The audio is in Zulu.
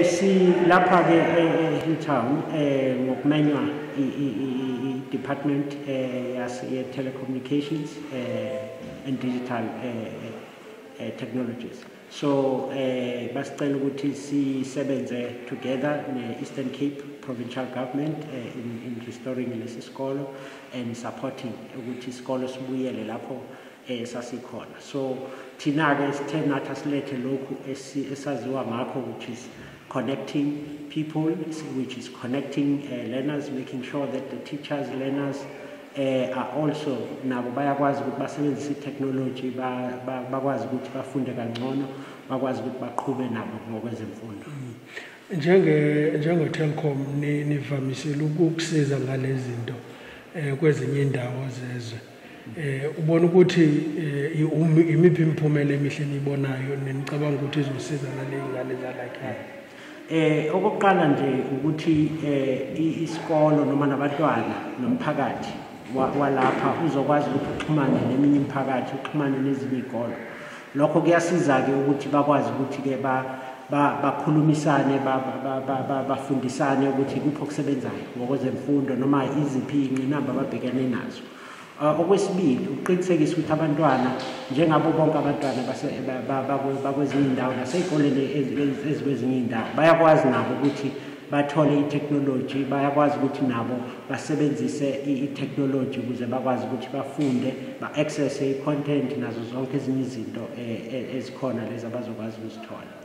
Si lapha ke e-Hilltown ngokumenywa i-department yase telecommunications and digital technologies. So basicela ukuthi sisebenze together ne-Eastern Cape Provincial Government in restoring lesi sikolo and supporting ukuthi isikolo sibuyele lapho sasikhona. So thina ke sithe nathi asilethe lokhu esaziwa ngakho, which is connecting people, which is connecting learners, making sure that the teachers, learners are also nabo bayakwazi ukuthi basebenzise i-technology, bakwazi ukuthi bafunde kangcono, bakwazi ukuthi baqhube nabo ngokwezemfundo. Njenge Telkom nivamisile ukukusiza ngalezi zinto kwezinye indawo zezwe. Ubona ukuthi imiphi imiphumela emihle niyibonayo nenicabanga ukuthi izosiza nale ingane zala ekhaya? Okokuqala nje ukuthi isikolo noma nabantwana nomphakathi walapha uzokwazi ukuthi uxhumane neminye imiphakathi, uxhumane nezinye izikolo. Lokho kuyasiza ke ukuthi bakwazi ukuthi ke bakhulumisane, bafundisane ukuthi kuphi okusebenzayo ngokwezemfundo noma iziphi izingqinamba ababhekene nazo. Okwesibili, ukuqinisekisa ukuthi abantwana njengabo bonke abantwana bakwezinye indawo nasey'koleni ezikwezinye iy'ndawo bayakwazi nabo ukuthi bathole i-technology, bayakwazi ukuthi nabo basebenzise i-technology ukuze bakwazi ukuthi bafunde, ba-access-e i-content nazo zonke ezinye izinto ezikhona lezi abazokwazi ukuzithola.